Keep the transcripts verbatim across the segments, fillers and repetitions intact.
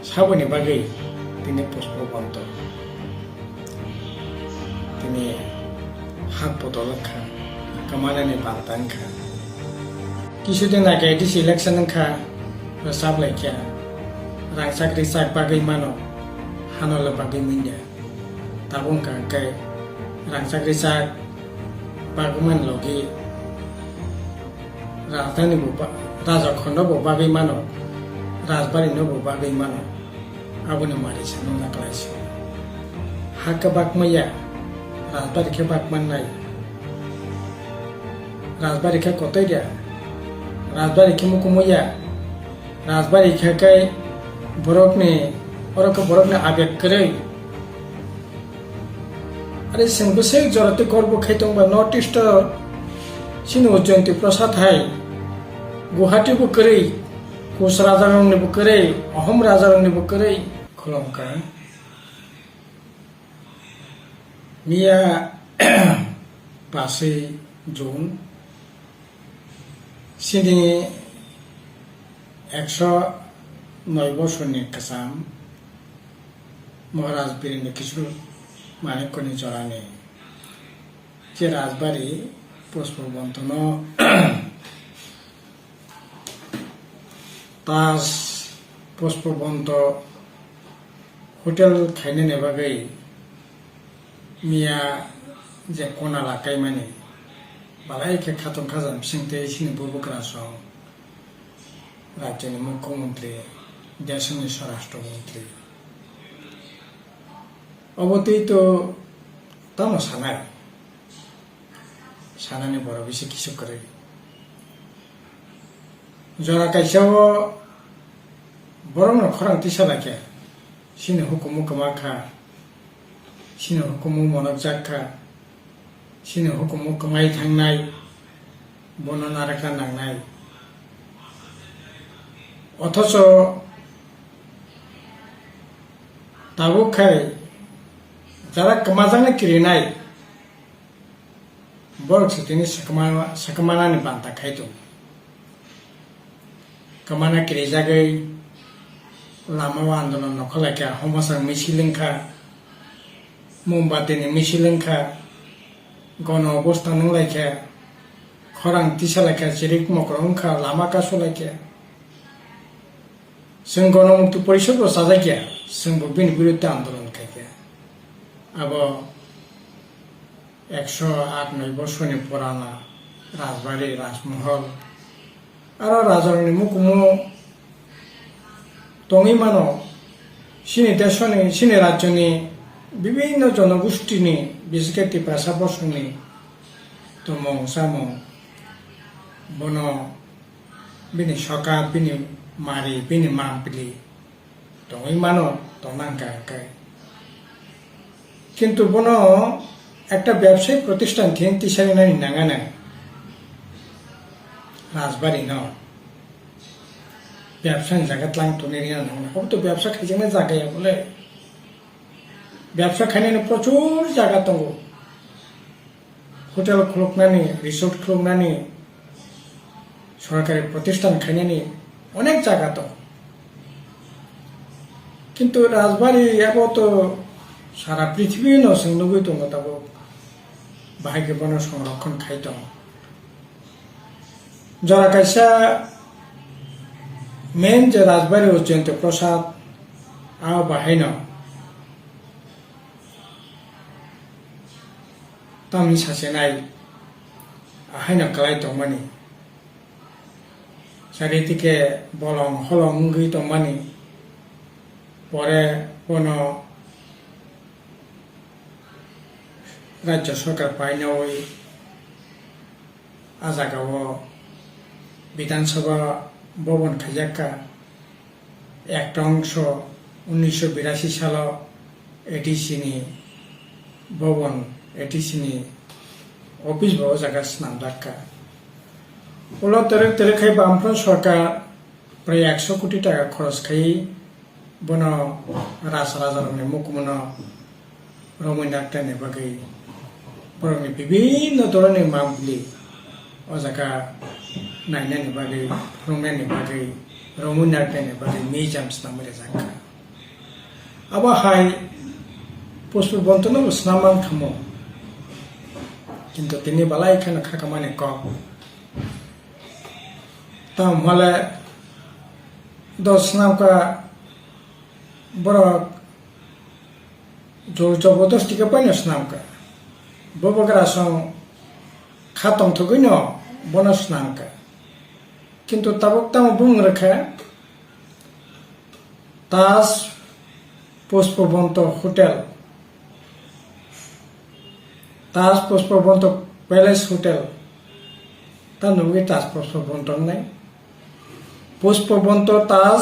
Saboni bagwi tini Pushpa Bonto tini hak bodol wngkha, kwmanani banta wngkha. Kisu din age A D C election wngkha, rwchap laikha, rangchak richak bagwi mano, hano le bagwi manya. Tabuk wngkha hwnkhe rangchak richak bagwi mani logi rajdhani bo ba-, rajakhondo bo bagwi mano, rajbari no bo bagwi mano. Aboni mari se nungna kwlai se. Ha khe bak maya, rajbari khe bak mannai. Rajbari khe kotoi da, rajbari khe mukumu ya, rajbari khe khe borokni, oro khe borokni abek kwrwi. Are chwng bwswk jora tei korbo khai tongba North East o chini o Jayanta Prasad hai Guwahati bo kwrwi, Kuch rajarokni bo kwrwi, Ahom rajarokni bo kwrwi khulumkha. Miya paswi June chini ekso noi bosorni kwcham Maharaj Birendra Kishore Manikyani jorani je rajbari Pushpa Bontono Taj Pushpa Bonto hotel khainani bagwi miya je kona lakaimani balai khe khatung khajam bisingtwi chini Bubagra song rajyoni mukhyamantri, desoni swarashtra mantri. Obo twi to tamo sanai? Sanani borok bisi kisu kwrwi. Jora kaisa o borokno khorang tisa lai khe, chini hukumu kwma kha, chini hukumu monokjak kha, chini hukumu kwmai thangnai, bono narwkna nangnai. Othocho tabuk khai jara kwmajaknai kirinai, borok se tini swkma-, swkmanani banta khai tongo. Kwmana kirijagwi lama o andolon nokha laikha, homasang misil wngkha, mombatini misil wngkha, gono obostha nung laikha, khorang tisa laikha, chirik mokro wngkha, lama kasu laikha. Chwng Gonomukti Porishad bo chajakya, chwngbo bini biruddhe andolon khaikha. Abo ekso aat noi bosorni purana Rajbari, Rajmohol. Aro rajarokni mukumu tongwi mano, chini desoni, chini rajyoni bibinno jonogustini, bisekhe Tiprasa bosongni tongmung chamung, bono bini sokat, bini mari, bini mampli tongwi mano, tongna hwnkha hwnkhe. Kintu bono ekta byabsayik protishtan thini tisari nani nangana, Rajbari no byabsa ni jaga tlang tongwi rina nangana. Obo to byabsa khaijaknai jaga ya bole. Byabsa khainani prochur jaga tongo. Hotel khuluknani, resort khuluknani, sorkari protishtan khainani onek jaga tongo. Kintu Rajbari abo to sara prithibi no chwng nugwi tongo tabuk, bahai khe bono songrokhon khai tongo. Jora kaisa main je Rajbari o Jayanta Prasad, abo bahaino tamni sachenai ahaino kwlai tongmani. Charitike bolong holong wngwi tongmani. Pore bono Rajya Sarkar painawi a jagao Bidhan Sabha Bhavan khaijak kha. Ek tongso unnisho birasi salo A D C ni bhavan, A D C ni office bo o jaga swnamjak kha. Ulo twrwk twrwk khai Bamfront Sarkar prai ekso koti taka khoros khai bono rasa rajarokni mukumuno romwi naktaini bagwi borokni bibinno dhoronni mambli o jaga nainani bagwi, phunuknani bagwi, romwi naktaini bagwi museum swnamwi rijak kha. Abo hai Pushpa Bonto no bo swnam man khamu. Kintu tini balai kheno khakamani kok. Tamo hale do swnamkha borok jor jobodosti khe paino swnamkha. Bubagra song kha tongthogwino bono swnamkha. Kintu tabuk tamo bumung rwkha, Taj Pushpa Bonto Hotel, Taj Pushpa Bonto Palace Hotel, tamni bagwi Taj Pushpa Bonto wngnai. Pushpa Bonto Taj,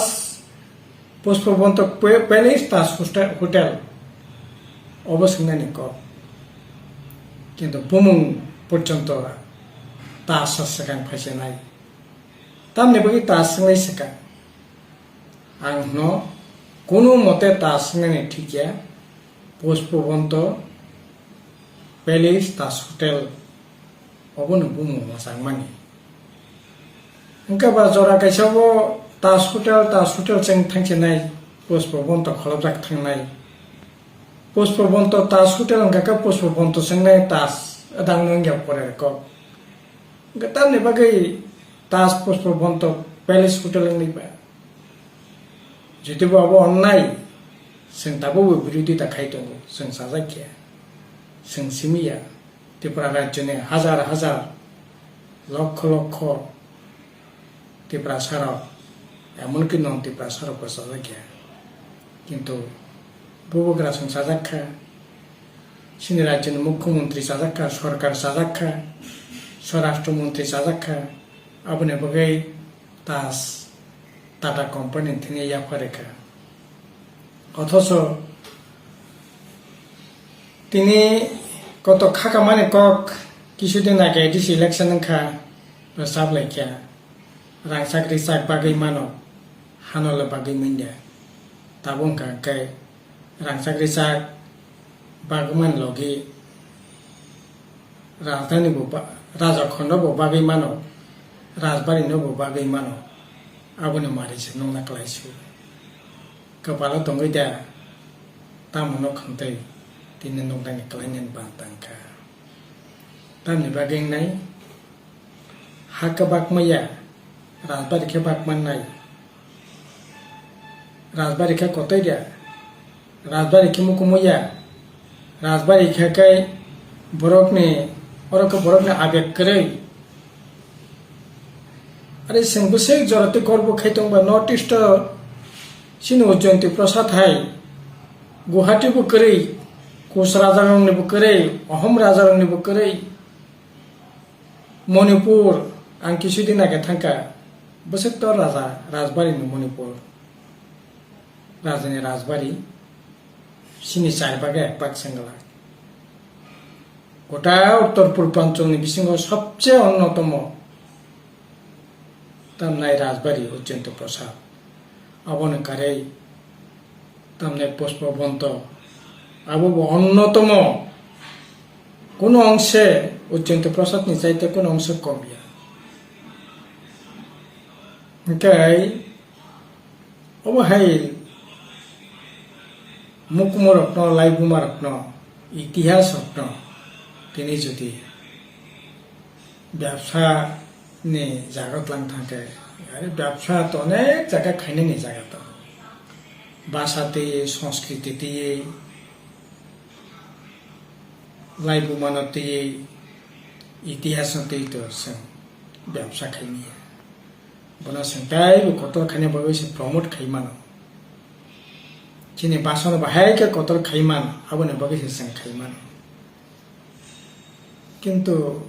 Pushpa Bonto Pe-, Palace Taj Hosta-, Hotel, obo swngnani kok. Kintu bumung porjonto Taj sa swkang phaisanai. Tamni bagwi Taj swnglai swkang. Ang hwno, kunu mote Taj wngnani thik ya, Pushpa Bonto Palace Taj Hotel, obono bumung mwchangmani. Hwnkhe ba jora kaisa bo Taj Hotel, Taj Hotel chwng thangsinai, Pushpa Bonto kholopjak thangnai. Pushpa Bonto Taj Hotel hwnkha khe Pushpa Bonto chwngnai Taj wngya pore kok. Hwnkhe tamni bagwi Taj Pushpa Bonto Palace Hotel wngwi ba. Jodi bo abo onnai, chwng tabukbo birodita khai tongo, chwng sajak khe, chwng simi ya. Tripura rajyoni hajar hajar, lokho lokho Tiprasarok, emonki non Tiprasarokbo sajak khe. Kintu bubagra chwng sajak kha, chini rajyoni mukhyamantri sajak kha, sorkar sajak kha, swarashtra mantri sajak kha, aboni bagwi Taj Tata company ni thani yapharwi kha. Othocho tini koto khakamani kok kisu din age A D C election wngkha, rwchap laikha, rangchak richak bagwi mano, hano le bagwi manya. Tabuk wngkha hwnkhe rangchak richak bagwi man logi rajdhani bo ba-, raja khondo bo bagwi mano, rajbari no bo bagwi mano, aboni mari se nungna klai su. Kwpalo tongwi da, tamo no khwntwi tini nuknani klainani banta wngkha. Tamni bagwi wngnai, ha kwbak maya, rajbari khe bak mannai. Rajbari khe kotoi da, rajbari khe mukumu ya, rajbari khe kai borokni, oro khe borokni abeg kwrwi. Are chwng bwswk jora tei gorbo khai tongba North East o chini o Jayanta Prasad hai Guwahati bo kwrwi, Kuch raja rokni bo kwrwi, Ahom raja rokni bo kwrwi. Manipur, ang kisu din age thangkha, bwswk to raja, rajbari ni Manipur. Rajani rajbari, chini char bag ek bag sengla. Gota Uttor Purbanchal ni bisingo sobse onnotomo tamnai rajbari Ujjayanta Prasad. Aboni karwi tamnai Pushpa Bonto, abo bo onnotomo. Kuno ongse Ujjayanta Prasad ni chaite kuno ongse kom ya. Hwnkhe obo hai mukumu rokno, laibuma rokno, itihas rokno tini jodi byabsa ni jaga tlang thangkhe, are byabsa to onek jaga khainani jaga tongo. Basa twi, sanskriti twi, laibuma no twi, itihas no twi to chwng byabsa khaimaya. Bono chwng teibo kotor khaina bagwi se promote khai mano. Chini basa no bahai khe kotor khai man, aboni bagwi se chwng khai mano. Kintu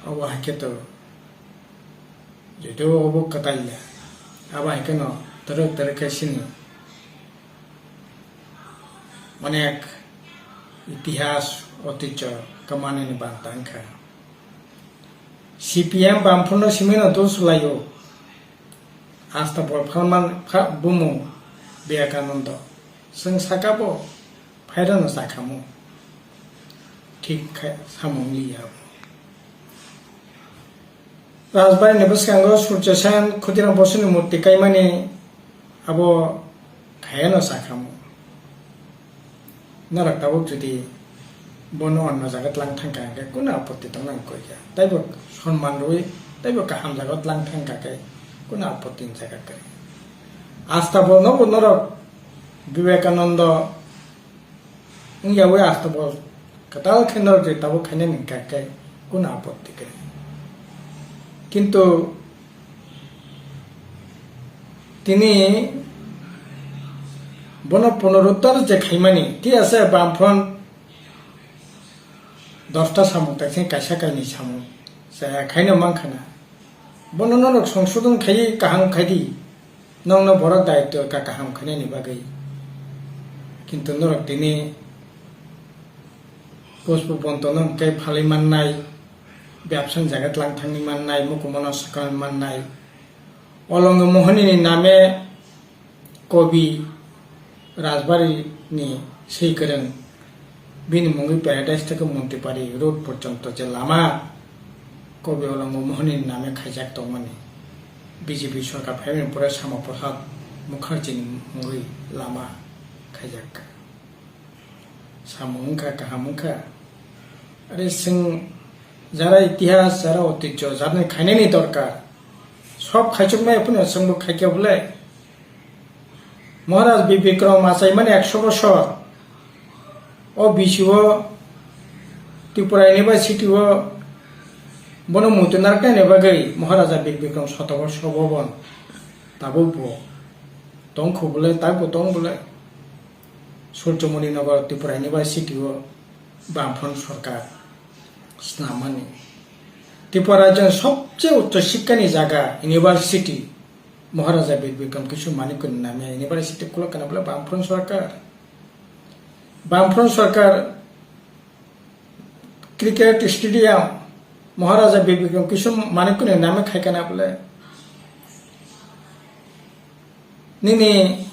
obo hai khe to, jeto obo kwtal ya, abo hai kheno twrwk twrwk khe sini onek itihas, oticho kwmanani banta wngkha. C P M Bamphorno simino dos laio. Asta bol phalman pha-, bumung Vivekananda. Chwng saka bo phairano sakhamu. Thik kha samung liya bo. Rajbari ni bwskango Surya Sen, Khudiram Bosuni murti kaimani abo Hayano sakhamu. Norok tabuk jodi bono onno jaga tlang thangkha hwnkhe kunu apotti tongna hwnkhe koi kha. Taibo sonman rwi, taibo kaham jaga tlang thangkha khe kunu apotti ni jaga kwrwi. Asta bo nobo norok Vivekananda wngya wi asta bo kwtal khe norok je tabuk khainani hwnkha khe kunu apotti kwrwi. Kintu tini bono punoruddhar je khaimani, thik ase, Bamfront dosta samung taising kaisa kainwi samung chaya khaino mankha na. Bono norok songsodon khaiwi kaham khaidi, nokno borok daityo ka kaham khainani bagwi. Kintu norok tini Pushpa Bonto no hwnkhe phalwi mannai, bebsani jaga tlang thangwi mannai, mukumono swkang mannai. Olongo Mohoni ni name Kobi Rajbari ni swi kwrwng, bini mungwi Paradise theke Montipari road porjonto je lama Kobi Olongo Mohoni ni name khaijak tongmani. B J P sorkar phaimani pore Sama Prasad Mukherjee ni mungwi lama khaijak. Samung wngkha, kaham wngkha. Are chwng jara itihas, jara oitijjo, jarni khainani dorkar. Sob khaichukmaya phano chwngbo khaikha bole. Maharaj Bir Bikram achaimani ekso bosor. O bisio Tripura University o bono muitu narwknani bagwi Maharaja Bir Bikram Satoborsho Bhaban tabukbo tongkhu bole, tabukbo tong bole. Surjomoni Nagar Tripura University o Bamfront sorkar snamani. Tripura rajyoni sobse uccho sikkani jaga university Maharaja Bir Bikram Kishore Manikya ni name university khulok kana bole Bamfront sorkar. Bamfront sorkar cricket stadium Maharaja Bir Bikram Kishore Manikya ni name khai kana bole. Nini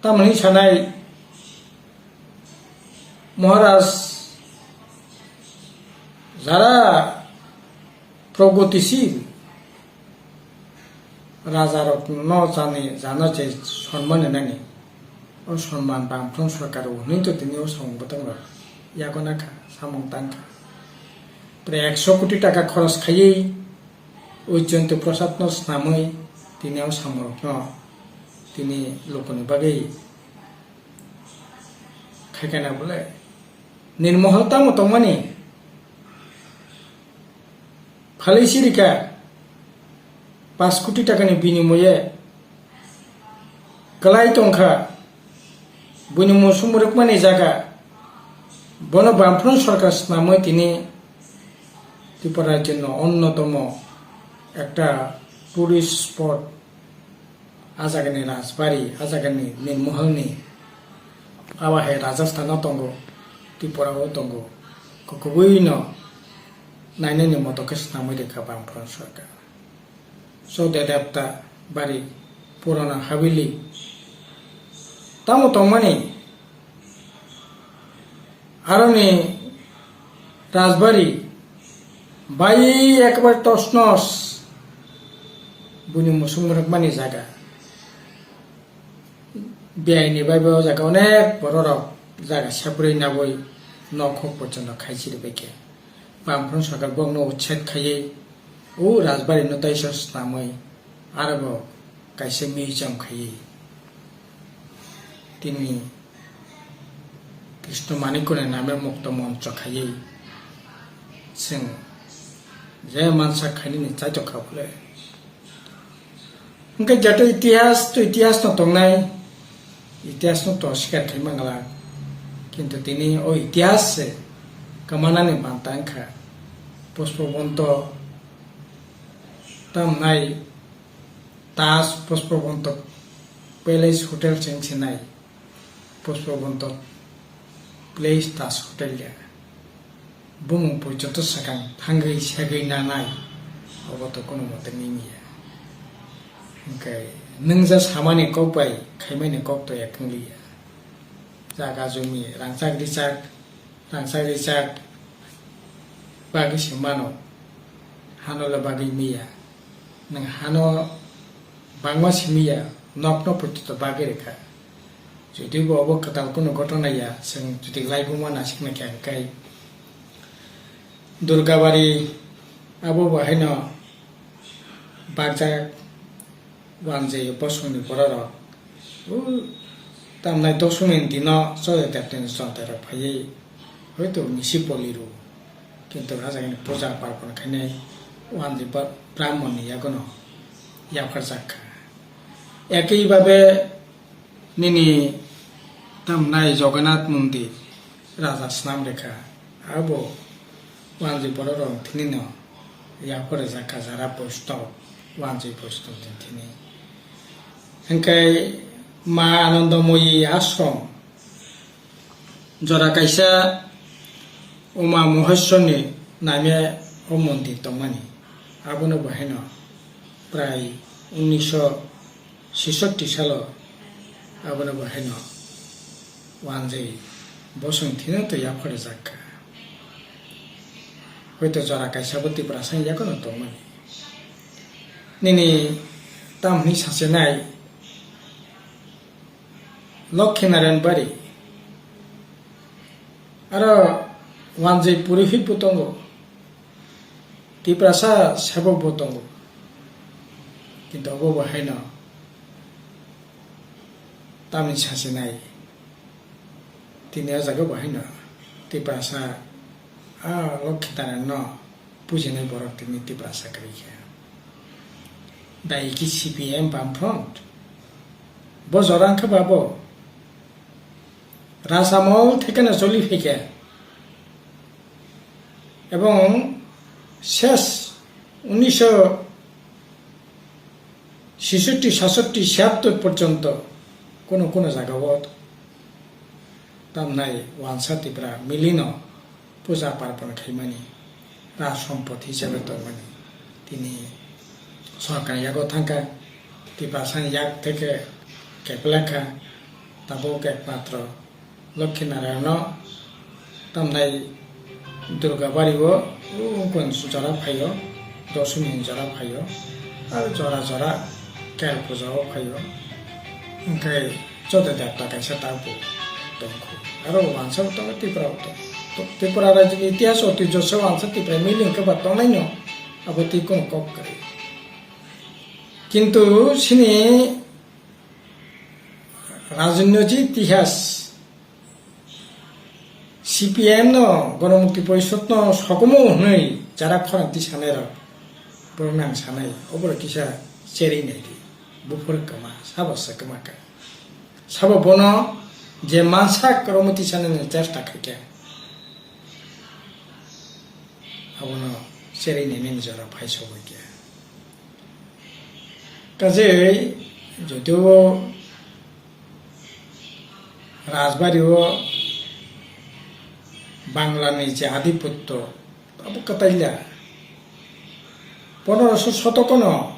tamoni sanai Maharaj jara progotisil rajarokno jani jana je sonman rinani, o sonman Bamfront sorkar o hwnwi to tini o samung bwtang rok yago nakha, samung tangkha. Prai ekso koti taka khoros khaiwi Ujjayanta Prasad no snamwi tini o samung rokno tini lukuni bagwi khaikha na bole. Nini mohol tamo tongmani? Phalwi sirikha, pash koti takani binimoye kwlai tongkha, buini muchung mwrwkmani jaga, bono Bamfront sorkar snamwi tini Tripura rajyoni onnotomo ekta tourist spot. A jagani Rajbari, a jagani Nirmohalni, abo hai Rajasthan o tongo, Tripura o tongo, kubui no nainani moto khe swnamwi rikha Bamfront sorkar. Chode Devta Bari, Purana Haveli, tamo tongmani, aroni Rajbari bai ekbar tosnos buini muchung mwrwkmani jaga. Biaini bai bo jaga onek bororok jaga sebrwi nabwi nok hok porjonto khaisiri bai khe. Bamfront sorkar bokno uchhed khaiwi o Rajbari no taisa swnamwi aro bo kaisa museum khaiwi tini Krishna Manikya ni name mukto moncho khaiwi chwng je mansa khainani chaito kha bole. Hwnkhe jeto itihas to itihas no tongnai, itihas no to sikar khai mangala, kintu tini o itihas se kamanani banta wngkha. Pushpabonto tamnai Taj Pushpabonto Palace Hotel cheng sinai. Pushpabonto Place Taj Hotel ya. Bumung porjonto swkang thangwi segwi nanai, obo to kono mote nini ya. Hwnkhe nwngja samani kok bai khaimani kok to ya wngli ya. Jaga jumi rangchak richak, rangchak richak bagwi se mano, hano le bagwi miya. Nwng hano bangma simi ya, nokno poito bagwi rwkha. Jodi bo obo kwtal kunu ghotona ya, chwng jodi laibuma nasikna khe hwnkhe Durgabari abo bo haino bakjak wanjwi bosongni bororok. O tamnai dosomini dino Choda Debtani chontairok phaiwi hoito misi poli rw, kintu ah jagani puja parpon khainai wanjwi ba-, brahmonni yagono yapharjak kha. Ekei babe nini tamnai Jagannath mondir raja snam rekha, abo wanjwi bororok thinino yapharjak kha, jara Vaishnava, wanjwi Vaishnava din thini. Hwnkhe Ma Anandamoyi ashram jora kaisa Uma Maheshwarni naime o mondir tongmani, abono bo haino prai unnisho seshotti salo abono bo haino wanjwi bosong thino twi yapharjak kha. Hoito jora kaisa bo Tiprasa yakono tongmani. Nini tam hwnwi sasenai Lokhinarayan Bari aro wanjwi purihit bo tongo, Tiprasa sebok bo tongo, kintu obo bo haino tamni sasinai tini o jaga bo haino Tiprasa a Lokhinarayan no pujinai borok tini Tiprasa kwrwi kha. Dai ki C P M Bamfront bo jora wngkha ba bo Rasamol thekeno choli phaikha. Ebong ses unnisho seshotti, sasotti, siyattor porjonto kono kono jagao tamnai wansa Tipra milino puja parpon khaimani, raj sompot hisabe tongmani. Tini sorkar yago thangkha, Tiprasani yak theke keplekha, tabuk ekmatro Lokhinarayano tamnai Durgabari o, o, kon jora phaio, dosomini jora phaio, aro jora jora Kel puja o phaio. Hwnkhe Choda Debta kaisa tabuk tongkhu. Aro wansa bo tongo, Tripura bo tongo. To-, Tripura rajyoni itihas otijo se wansa Tripura mili hwnkhe ba tongnaino abo twi kono kok kwrwi. Kintu chini rajyoni itihas C P M no, Ganamukti Porishod no sokomo hwnwi jara khorang twi sanairok, borokno ang sanai, oborok kisa cherwi naidi, buphuru kwma, sabo se kwma kha. Sabo bono je mansak romwi twi sanani chesta khaikha, abono cherwi nainani jora phai sogwi kha. Kajei, jotio Rajbari o Bangla ni je adhipotto, abo kwtaila. Pondroso shotokono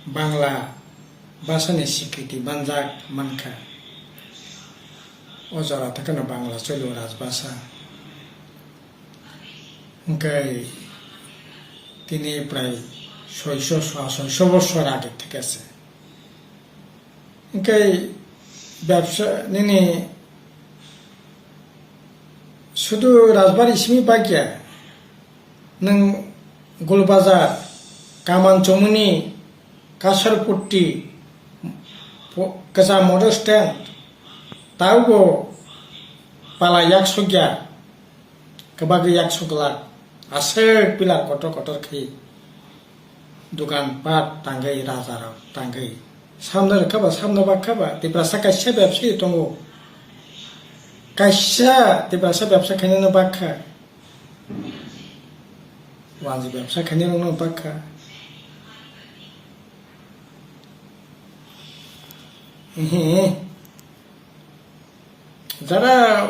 Bangla bhasha ni sikriti manjak mankha. O jora thekeno Bangla choli o Rajbhasha. Hwnkhe tini prai soiso, soa soiso bosor age theke se. Hwnkhe bebsa nini sudu Rajbari simi bagya, nwng Gulbazar, Kaman Chomuni, Kasarputti, po-, Kwcham Motor Stand, taubo pala yaksokya, kwbagwi yaksok glak, aswk pillar kotor kotor khe. Dogan pat tangwi, rajarok tangwi. Samno rwkha ba, samno bakha ba, Tiprasa kaisa bebsayi tongo. Kaisa Tiprasa bebsa khainano bakha. Wanjwi bebsa khainano bakha. Ehe. Jara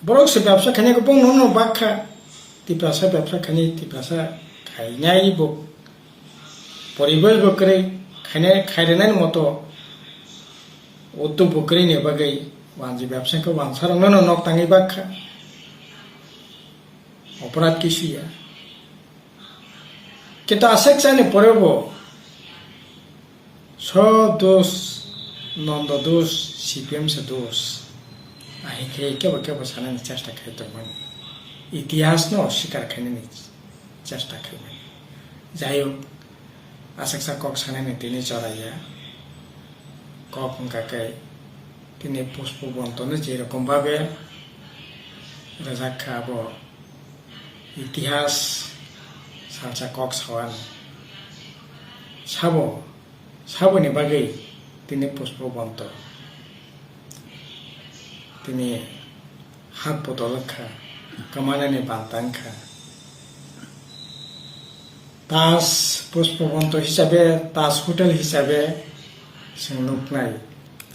borok se bebsa khainai khe bongno no bakha. Tiprasa bebsa khainai, Tiprasa khainai bo poribesh bo kwrwi, khainai, khairwnani moto uddog bo kwrwini bagwi wanjwi bebsa khe wansarokno no nok tangwi bakha. Oporad kisu ya. Kintu aswk chani pore bo So dos, nondo dos, C P M se dos. Ahikhe kebo kebo sanani chesta khai tongmani. Itihas no sikar khainani chesta khaimani. Jayok, asaksa kok sanani tini choraya. Kok wngkha khe tini Pushpa Bonto no je rokom babe rwjak kha abo itihas salsa kok sawani. Sabo Saboni bagwi tini Pushpa Bonto tini hat bodol wngkha, kwmanani banta wngkha. Taj Pushpa Bonto hisabe, Taj Hotel hisabe chwng nuknai,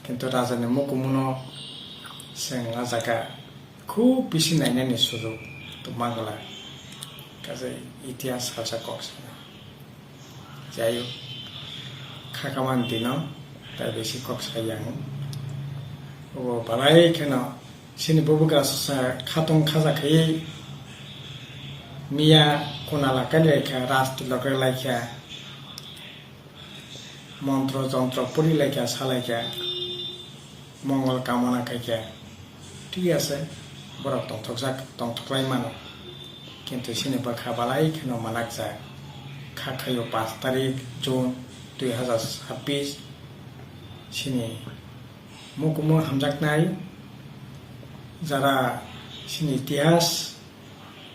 kintu rajani mukumuno chwng a jaga khub bisi nainani sujuk tongma glak. Kaisa itihas salsa kok sana. Jai hok, kha kamani dino tai bisi kok sai yang. Obo balai kheno chini bubugra sasa khatong khaja khai miya kunala kali laikha, raj tilok laikha, montro jontro puri laikha, salaikha, mongol kamona khaikha. Thik ase, borok tongthokjak, tongthoklai mano. Kintu chini bwkha balai kheno manakjak. Kha khaio pash tarik June dui hazar chabbish, chini mukumu hamjaknai, jara chini itihas,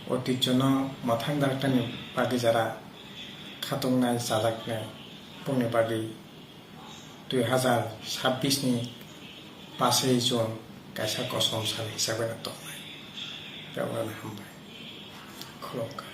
otijono mwthang daktani bagwi jara khatungni chajaknai, bongni bagwi dui hazar chabbish ni paswi June kaisa kosom sal hisabai no tongnai. Tabukno hambai. Khulumkha.